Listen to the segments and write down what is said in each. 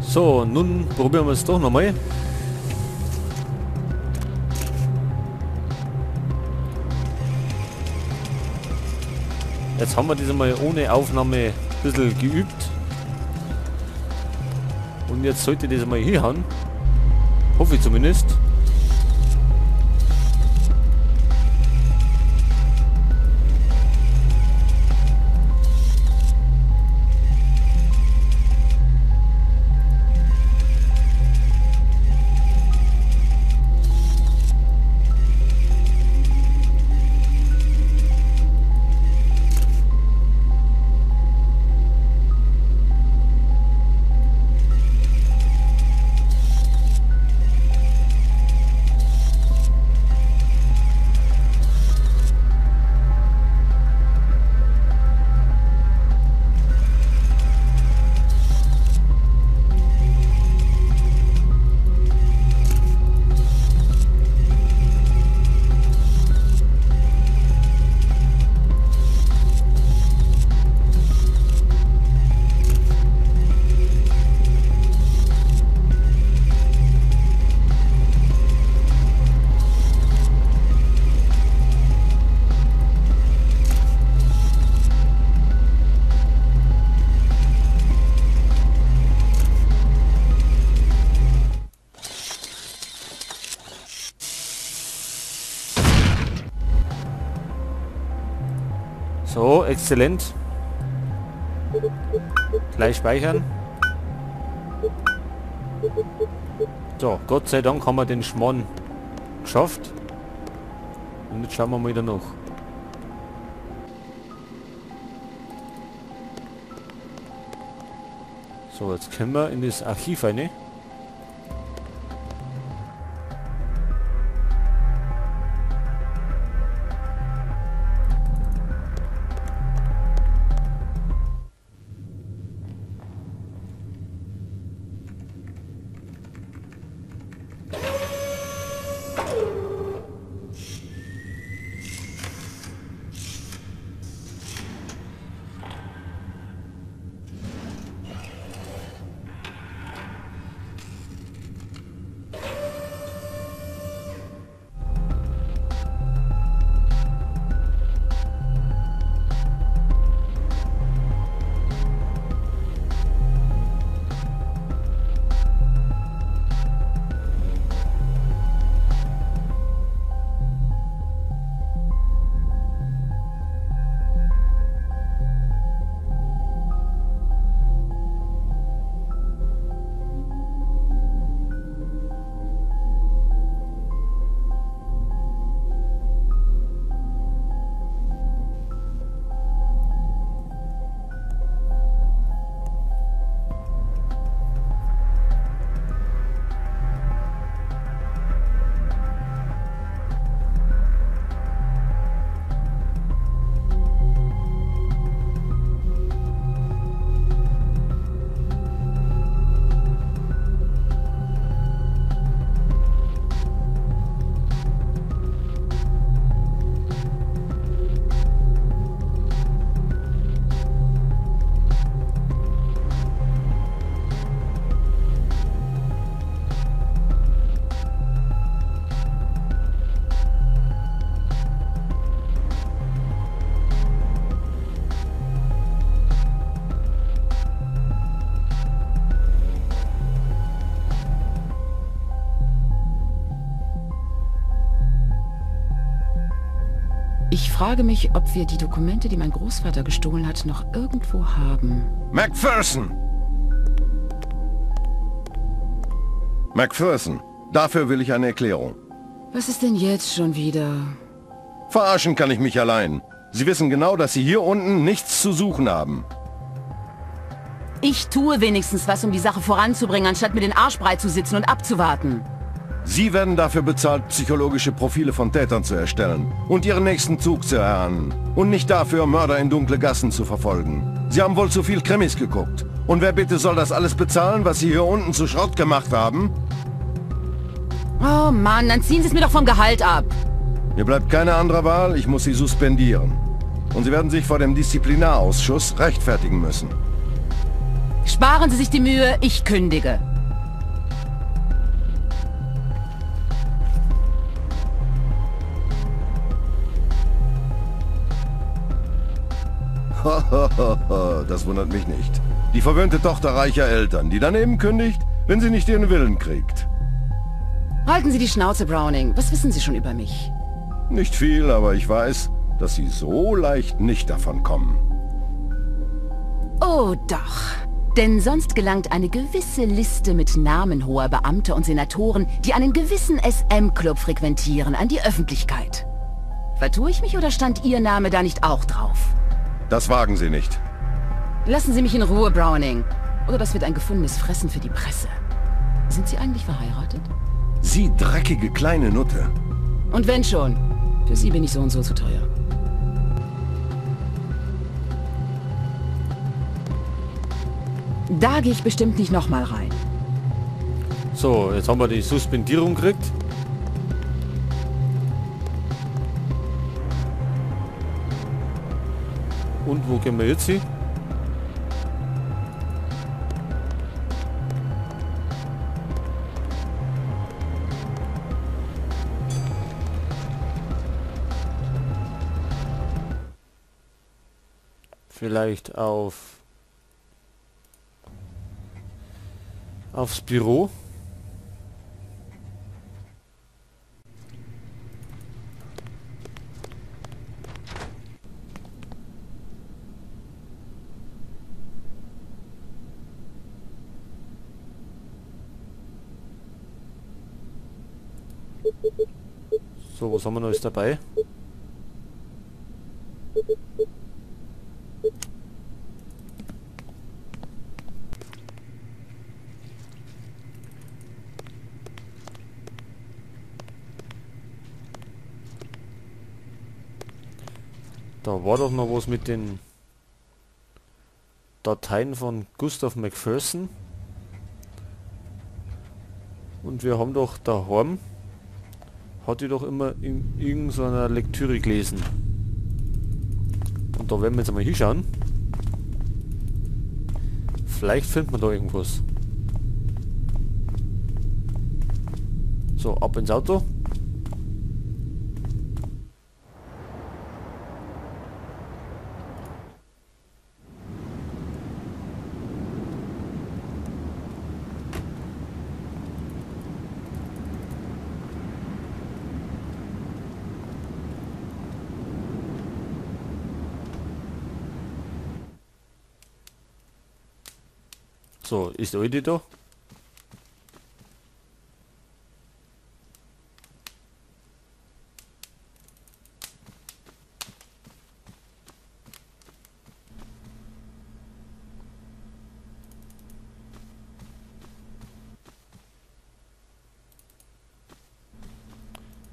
So, nun probieren wir es doch nochmal. Jetzt haben wir das mal ohne Aufnahme ein bisschen geübt. Und jetzt sollte das mal hinhauen. Hoffe ich zumindest. So, exzellent. Gleich speichern. So, Gott sei Dank haben wir den Schmarrn geschafft. Und jetzt schauen wir mal wieder nach. So, jetzt können wir in das Archiv rein. Ich frage mich, ob wir die Dokumente, die mein Großvater gestohlen hat, noch irgendwo haben. McPherson! McPherson, dafür will ich eine Erklärung. Was ist denn jetzt schon wieder? Verarschen kann ich mich allein. Sie wissen genau, dass Sie hier unten nichts zu suchen haben. Ich tue wenigstens was, um die Sache voranzubringen, anstatt mir den Arsch breit zu sitzen und abzuwarten. Sie werden dafür bezahlt, psychologische Profile von Tätern zu erstellen und ihren nächsten Zug zu erahnen. Und nicht dafür, Mörder in dunkle Gassen zu verfolgen. Sie haben wohl zu viel Krimis geguckt. Und wer bitte soll das alles bezahlen, was Sie hier unten zu Schrott gemacht haben? Oh Mann, dann ziehen Sie es mir doch vom Gehalt ab. Mir bleibt keine andere Wahl, ich muss Sie suspendieren. Und Sie werden sich vor dem Disziplinarausschuss rechtfertigen müssen. Sparen Sie sich die Mühe, ich kündige. Das wundert mich nicht. Die verwöhnte Tochter reicher Eltern, die daneben kündigt, wenn sie nicht ihren Willen kriegt. Halten Sie die Schnauze, Browning. Was wissen Sie schon über mich? Nicht viel, aber ich weiß, dass Sie so leicht nicht davon kommen. Oh doch. Denn sonst gelangt eine gewisse Liste mit Namen hoher Beamter und Senatoren, die einen gewissen SM-Club frequentieren, an die Öffentlichkeit. Vertue ich mich oder stand Ihr Name da nicht auch drauf? Das wagen Sie nicht. Lassen Sie mich in Ruhe, Browning. Oder das wird ein gefundenes Fressen für die Presse. Sind Sie eigentlich verheiratet? Sie dreckige kleine Nutte. Und wenn schon. Für Sie bin ich so und so zu teuer. Da gehe ich bestimmt nicht nochmal rein. So, jetzt haben wir die Suspendierung gekriegt. Und wo gehen wir jetzt hin? Vielleicht aufs Büro. So, was haben wir noch dabei? Da war doch noch was mit den Dateien von Gustav McPherson. Und wir haben doch daheim, hat die doch immer in irgendeiner Lektüre gelesen. Und da werden wir jetzt einmal hinschauen. Vielleicht findet man da irgendwas. So, ab ins Auto. So, ist der Alte da?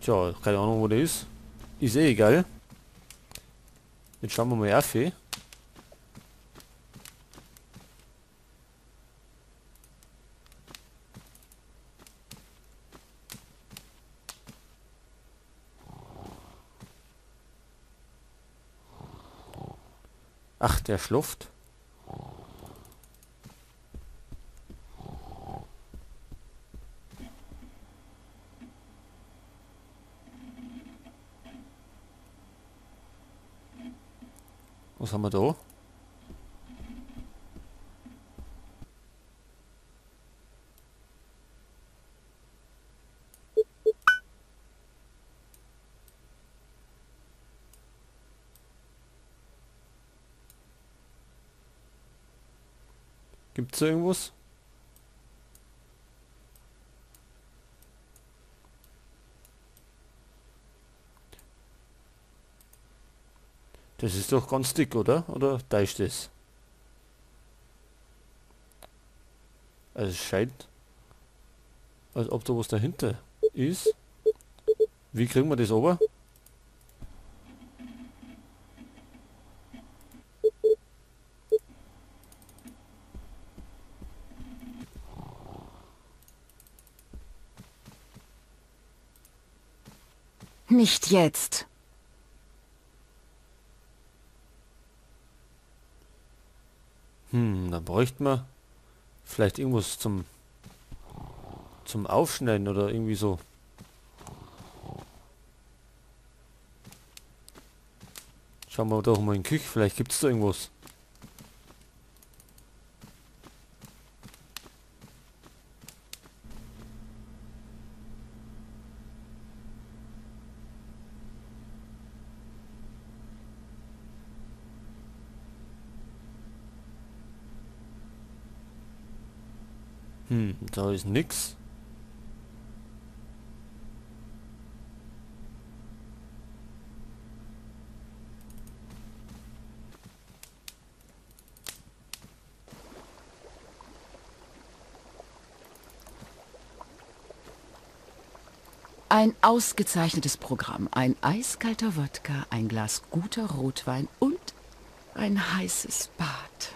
Tja, keine Ahnung, wo der ist. Ist eh egal. Jetzt schauen wir mal auf. Ach, der schluft. Was haben wir da? Gibt's da irgendwas? Das ist doch ganz dick, oder? Oder täuscht es? Also es scheint, als ob da was dahinter ist. Wie kriegen wir das runter? Nicht jetzt. Hm, da bräuchte man Vielleicht irgendwas zum Aufschneiden oder irgendwie so. Schauen wir doch mal in die Küche, vielleicht gibt es da irgendwas. Da ist nix. Ein ausgezeichnetes Programm. Ein eiskalter Wodka, ein Glas guter Rotwein und ein heißes Bad.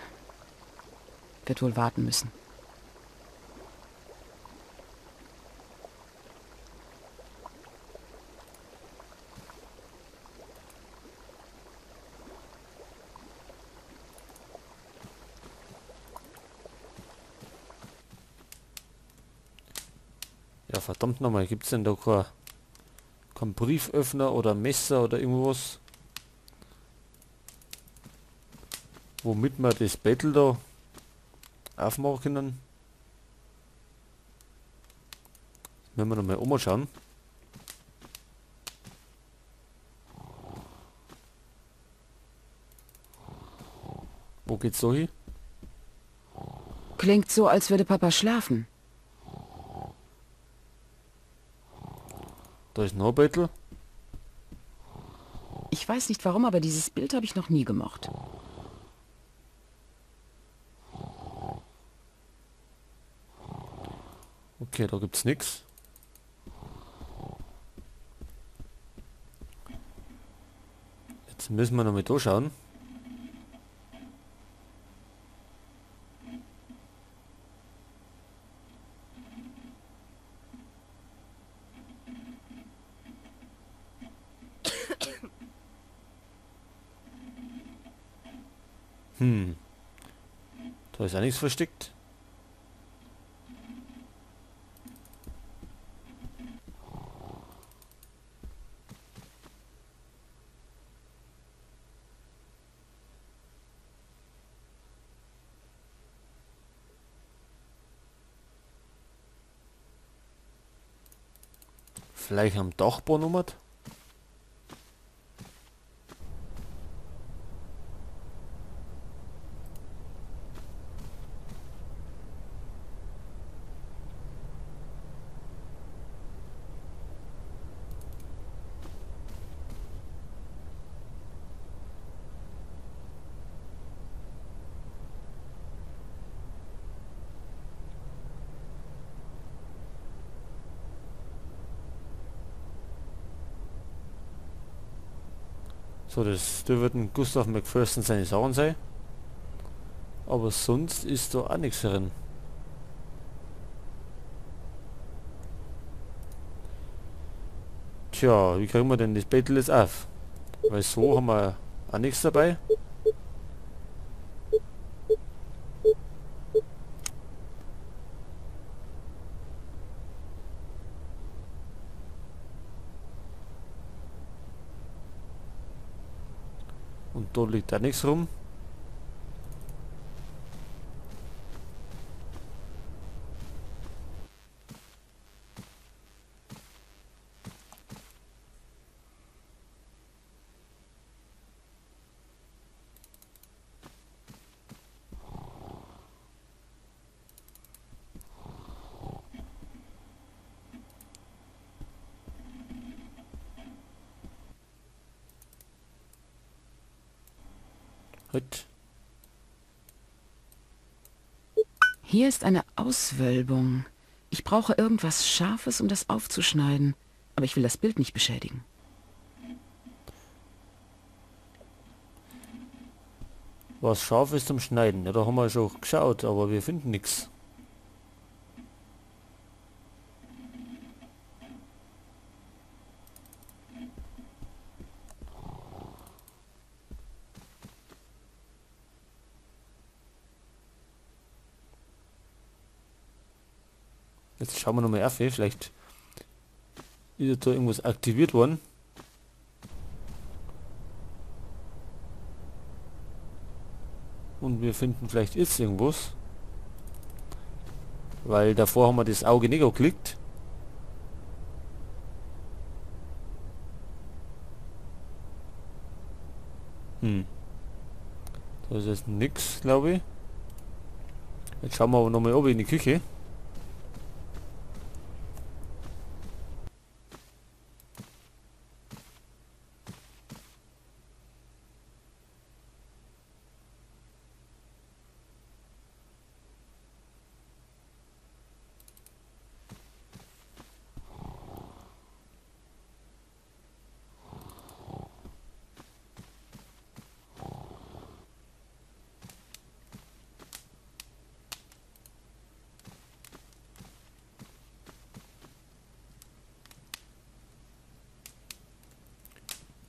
Wird wohl warten müssen. Ja, verdammt nochmal, gibt es denn da kein Brieföffner oder Messer oder irgendwas, womit wir das Bettel da aufmachen können? Müssen wir nochmal umschauen. Wo geht's so hin? Klingt so, als würde Papa schlafen. Da ist noch ein Bettel. Ich weiß nicht warum, aber dieses Bild habe ich noch nie gemocht. Okay, da gibt's nichts. Jetzt müssen wir noch mal da schauen. Da ist auch nichts versteckt. Vielleicht am Dachboden noch. So, das dürften Gustav McPherson seine Sachen sein. Aber sonst ist da auch nichts drin. Tja, wie kriegen wir denn das Bettel jetzt auf? Weil so haben wir auch nichts dabei. Und da liegt auch nichts rum. Hier ist eine Auswölbung. Ich brauche irgendwas Scharfes, um das aufzuschneiden. Aber ich will das Bild nicht beschädigen. Was Scharfes zum Schneiden? Ja, da haben wir schon geschaut, aber wir finden nichts. Jetzt schauen wir nochmal auf, vielleicht ist da irgendwas aktiviert worden. Und wir finden vielleicht jetzt irgendwas. Weil davor haben wir das Auge nicht geklickt. Da ist jetzt nix, glaube ich. Jetzt schauen wir aber nochmal oben in die Küche.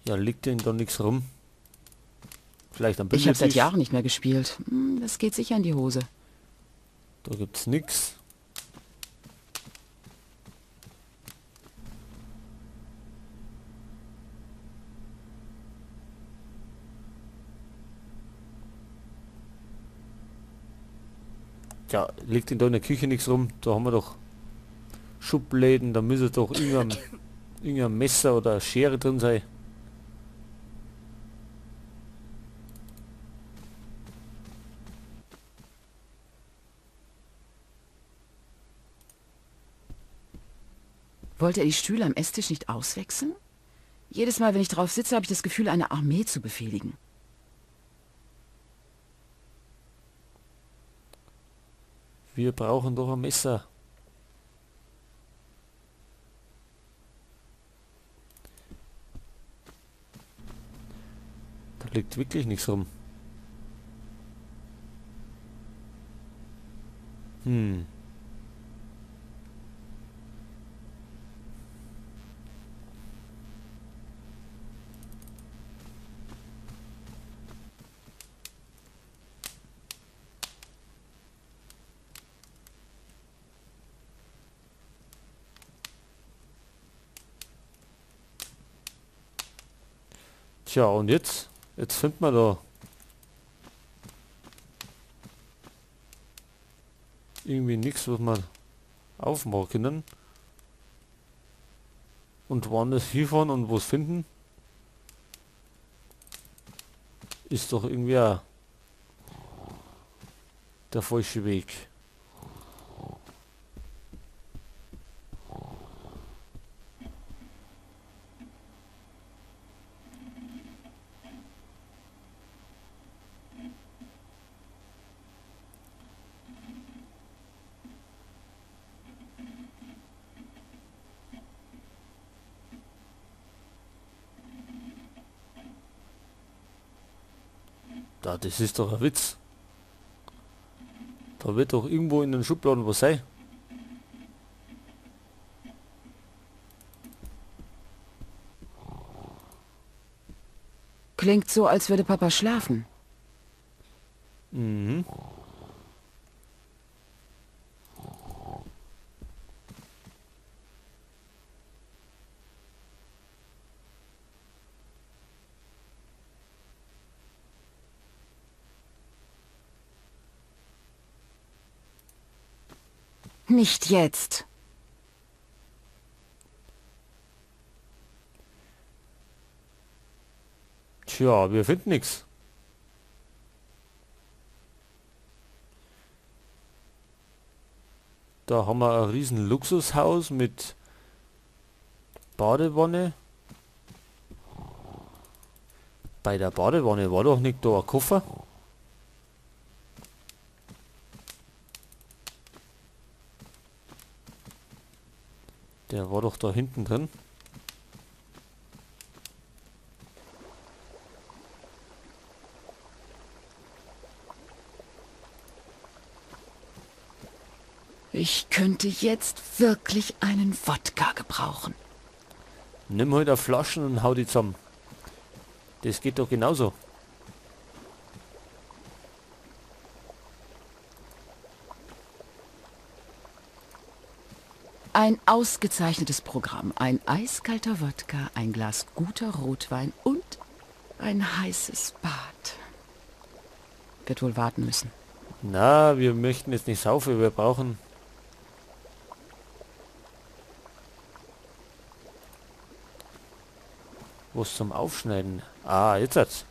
Ja, liegt denn da nichts rum? Vielleicht am Ich habe seit Bündnis. Jahren nicht mehr gespielt. Das geht sicher in die Hose. Da gibt's nix. Tja, liegt denn da in der Küche nichts rum? Da haben wir doch Schubläden, da müsste doch irgendein Messer oder eine Schere drin sein. Wollte er die Stühle am Esstisch nicht auswechseln? Jedes Mal, wenn ich drauf sitze, habe ich das Gefühl, eine Armee zu befehligen. Wir brauchen doch ein Messer. Da liegt wirklich nichts rum. Tja, und jetzt? Jetzt findet man da irgendwie nichts, was man aufmachen können. Und woanders hinfahren und was finden, ist doch irgendwie auch der falsche Weg. Da, das ist doch ein Witz. Da wird doch irgendwo in den Schubladen was sein. Klingt so, als würde Papa schlafen. Nicht jetzt. Tja, wir finden nix. Da haben wir ein riesen Luxushaus mit Badewanne. Bei der Badewanne war doch nicht da ein Koffer. Der war doch da hinten drin. Ich könnte jetzt wirklich einen Wodka gebrauchen. Nimm halt eine Flaschen und hau die zusammen. Das geht doch genauso. Ein ausgezeichnetes Programm. Ein eiskalter Wodka, ein Glas guter Rotwein und ein heißes Bad. Wird wohl warten müssen. Na, wir möchten jetzt nicht saufen, wir brauchen... Was zum Aufschneiden. Ah, jetzt hat's.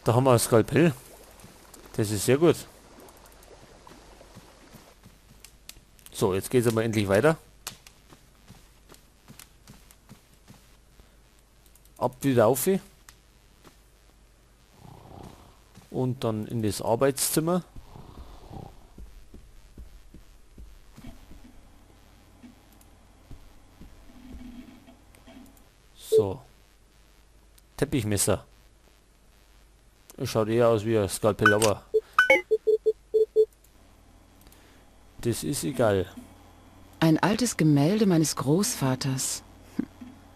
Da haben wir ein Skalpell. Das ist sehr gut. So, jetzt geht's aber endlich weiter. Ab wieder auf. Und dann in das Arbeitszimmer. So. Teppichmesser. Schaut eher aus wie ein Skalpell, aber das ist egal. Ein altes Gemälde meines Großvaters.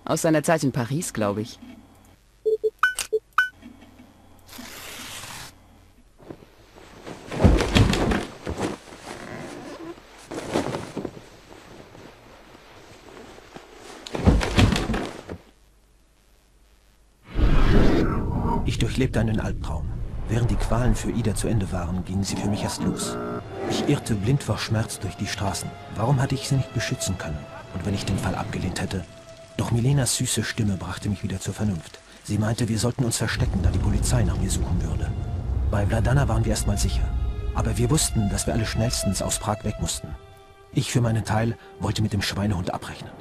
Aus seiner Zeit in Paris, glaube ich. Ich durchlebte einen Albtraum. Während die Qualen für Ida zu Ende waren, gingen sie für mich erst los. Ich irrte blind vor Schmerz durch die Straßen. Warum hatte ich sie nicht beschützen können? Und wenn ich den Fall abgelehnt hätte? Doch Milenas süße Stimme brachte mich wieder zur Vernunft. Sie meinte, wir sollten uns verstecken, da die Polizei nach mir suchen würde. Bei Vladana waren wir erstmal sicher. Aber wir wussten, dass wir alle schnellstens aus Prag weg mussten. Ich für meinen Teil wollte mit dem Schweinehund abrechnen.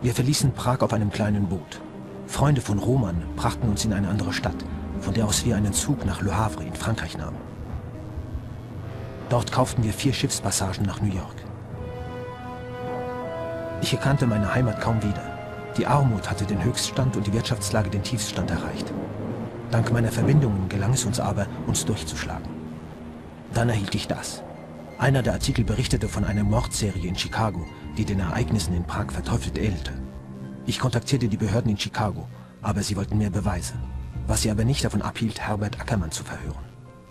Wir verließen Prag auf einem kleinen Boot. Freunde von Roman brachten uns in eine andere Stadt, von der aus wir einen Zug nach Le Havre in Frankreich nahmen. Dort kauften wir 4 Schiffspassagen nach New York. Ich erkannte meine Heimat kaum wieder. Die Armut hatte den Höchststand und die Wirtschaftslage den Tiefstand erreicht. Dank meiner Verbindungen gelang es uns aber, uns durchzuschlagen. Dann erhielt ich das. Einer der Artikel berichtete von einer Mordserie in Chicago, die den Ereignissen in Prag verteufelt ähnelte. Ich kontaktierte die Behörden in Chicago, aber sie wollten mehr Beweise. Was sie aber nicht davon abhielt, Herbert Ackermann zu verhören.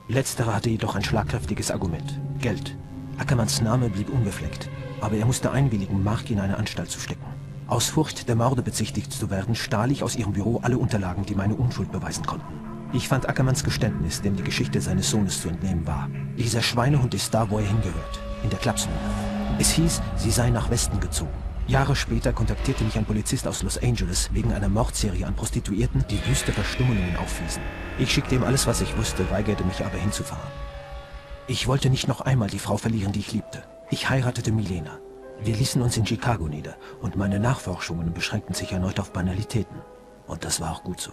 Letzterer hatte jedoch ein schlagkräftiges Argument. Geld. Ackermanns Name blieb unbefleckt, aber er musste einwilligen, Mark in eine Anstalt zu stecken. Aus Furcht, der Morde bezichtigt zu werden, stahl ich aus ihrem Büro alle Unterlagen, die meine Unschuld beweisen konnten. Ich fand Ackermanns Geständnis, dem die Geschichte seines Sohnes zu entnehmen war. Dieser Schweinehund ist da, wo er hingehört, in der Klapsmühle. Es hieß, sie sei nach Westen gezogen. Jahre später kontaktierte mich ein Polizist aus Los Angeles wegen einer Mordserie an Prostituierten, die wüste Verstümmelungen aufwiesen. Ich schickte ihm alles, was ich wusste, weigerte mich aber hinzufahren. Ich wollte nicht noch einmal die Frau verlieren, die ich liebte. Ich heiratete Milena. Wir ließen uns in Chicago nieder und meine Nachforschungen beschränkten sich erneut auf Banalitäten. Und das war auch gut so.